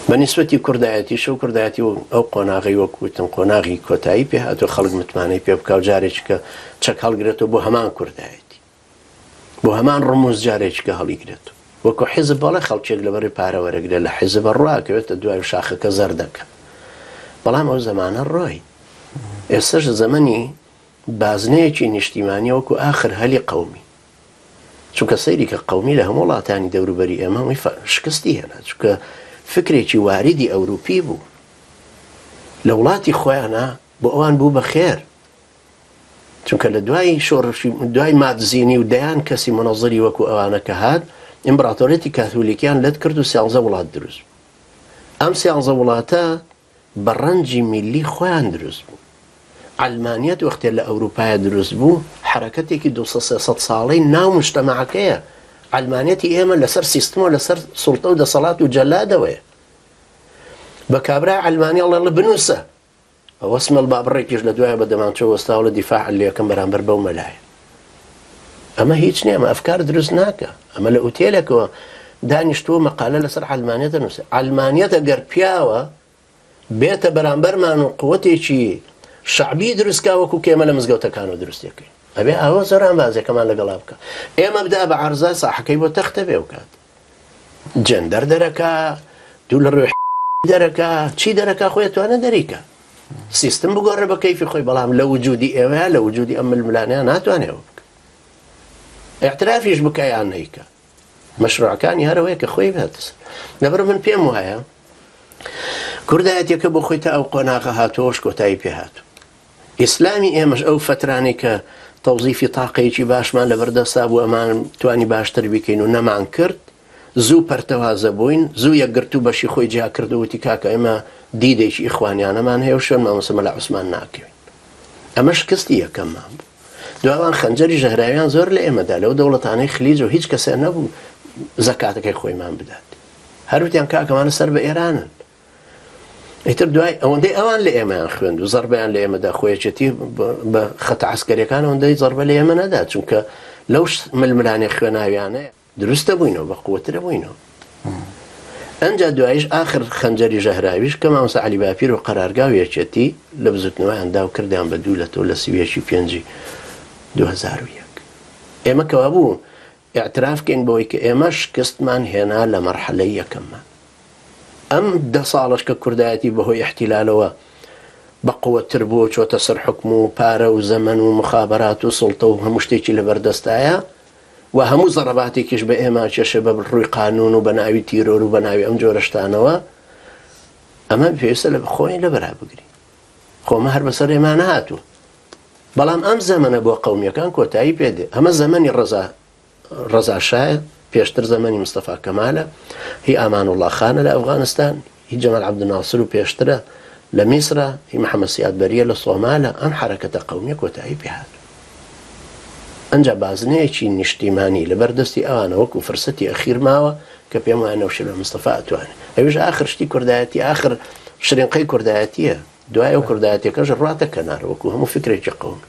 بە نیسبەتی کوردایەتیشەوە، کوردایەتی ئەو قۆناغەی وەک وتم قۆناغی کۆتایی پێ هاتووە، خەڵک متمانەی پێ بکا و جارێکی کە چەک هەڵگرێتەوە بۆ هەمان کوردایەتی، بۆ هەمان ڕموز جارێکی کە هەڵیگرێتەوە. وەکو حیزب بەڵێ خەڵکێک لەبەری پارە وەرەگرێ لە حیزب ڕوا ئەکەوێتە دوای و شاخەکە زەردەکە. بەڵام ئەو زەمانە ڕۆی. ئێستەش زەمەنی بازنەیەکی نیشتیمانیە وەکو ئاخر هەلی قەومی. چونکە سەیری کە قەومی لە هەموو وڵاتانی دەوروبەری ئێمە هەمووی شکستی هێنا چونکە فکرێکی واریدی ئەوروپی بوو لە وڵاتی خۆیانە بۆ ئەوان بوو بە خێر چونکە لە دوای شۆڕشی دوای مادزینی و دەیان کەسی منەزری وەکو ئەوانە کە هات ئیمبراتۆریەتی کاثولیکیان لەت کرد و سیانزە وڵات دروست ئەم سیانزە وڵاتە بە ڕەنجی میللی خۆیان دروست بوو. عەلمانیەت وەختێ لە ئەوروپایە دروست بوو، حەرەکەتێکی دووسەد سێسەد ساڵەی ناو موجتەمەعەکەیە. عەلمانیەتی ئێمە لەسەر سیستم و لەسەر سوڵتە و دەسەڵات و جەلادەوەیە. بە کابرای عەلمانی ئەڵێ بنووسە. ئەوە سمێڵ بابڕێکیش لە دوایە بە دەمانچە وەستاوە لە دیفاع لێکەم بەرامبەر بەو مەلایە. ئەمە هیچ نییە، ئەمە ئەفکار دروست ناکا. ئەمە لە ئوتێلێکەوە دانیشتووە مەقالە لەسەر عەلمانیەت ئەنووسێ. عەلمانیەت ئەگەر پیاوە بێتە بەرامبەرمان و قوتێکی شەعبی دروست کا وەکو کە ئێمە لە مزگەوتەکانەوە دروستی ئەکەین. ئەبێ ئاوە زۆرانبازیەکەمان لەگەڵا بکا. ئێمە بدا بە عەرزە ساحەکەی بۆ تەختە بێ و کات. جەندەر دەرەکا، دوو لە ڕووی دەرەکا، چی دەرەکا خۆی ئەتوانێ دەریکا. سیستم بگۆڕێ بە کەیفی خۆی بەڵام لە وجودی ئێوەیە لە وجودی ئەم ململانەیە ناتوانێ ئەوە بکە. اعترافیش بکە یان نەیکا. مەشروعەکانی هەرەوەیە کە خۆی بێت. لەبەر من پێم وایە کوردایەتیەکە بۆ خۆی تا ئەو قۆناغە هاتووەش کۆتایی پێ هاتوو. ئیسلامی ئێمەش ئەو فەترانەی کە تەوزیفی تاقەیەکی باشمان لەبەردەستا بوو ئەمان توانی باشتر بیکەین و نەمان کرد زوو پەرتەوازە بووین زوو یەکگرتوو بەشی خۆی جیا کرد و وتی کاکە ئێمە دیدێکی ئیخوانیانەمان هەیە و شوێن مامۆستا مەلا عوسمان ناکەوین ئەمە شکستی یەکەممان بوو دواوان خەنجەری ژەهراویان زۆر لە ئێمەدا لەو دەوڵەتانەی خلیج و هیچ کەسێ نەبوو زەکاتەکەی خۆیمان بدات هەروتیان کاکەمانە سەر بە ئێرانن ئیتر دوای ئەوەندەی ئەوان لە ئێمەیان خوێند و زەربەیان لە ئێمەدا خۆ یەکێتی بە خەتە عەسکەریەکان ئەوەندەی زەربە لە ئێمە نەدا چونکە لەو ململانێ خوێناویانە دروستە بووینەوە بە قوترە بووینەوە ئەنجا دوایش ئاخر خەنجەری ژەهراویش کە مامۆستا عەلی باپیر و قەرارگا و یەکێتی لە بزوتنەوەیان دا و کردیان بە دوو لەتەوە لە 31 پێنجی 2001 ئێمە کەوابوو ئیعتراف کەین بەوەی کە ئێمە شکستمان هێنا لە مەرحەلەی یەکەممان. ئەم دە ساڵەش کە کوردایەتی بەهۆی ئیحتیلالەوە بە قوەتتر بووە و چۆتە سەر حوکم و پارە و زەمەن و موخابەرات و سوڵتە و هەموو شتێکی لەبەر دەستایە و هەموو زەڕەباتێکیش بە ئێمە ئەکێشێ بە ڕووی قانوون و بە ناوی تیرۆر و بە ناوی ئەم جۆرە شتانەوە، ئەمە پێویستە لە خۆی لەبەرا بگرین. خۆ ئەمە هەر بەسەر ئێمە نەهاتووە. بەڵام ئەم زەمەنە بۆ قەومیەکان کۆتایی پێ دێ. ئەمە زەمەنی ڕەزا ڕەزا شایە، پێشتر زەمەنی مستەفا کەمالە، هی ئامانوڵا خانە لە ئەفغانستان، هی جەمال عەبدولناسر و پێشترە لە میسرە، هی محەمەد سیاد بەریە لە سۆمالە، ئەم حەرەکەتە قەومیە کۆتایی پێ هات. ئەنجا بازنەیەکی نیشتیمانی لەبەر دەستی ئەوانە وەکو فرسەتی ئەخیر ماوە کە پێم وایە نەوشیروان مستەفا ئەتوانێ. ئەویش ئاخر شتی کوردایەتی، ئاخر شرینقەی کوردایەتیە. دوای ئەو کوردایەتیەکەش ڕواتە کەنار وەکو هەموو فیکرێکی قەومی.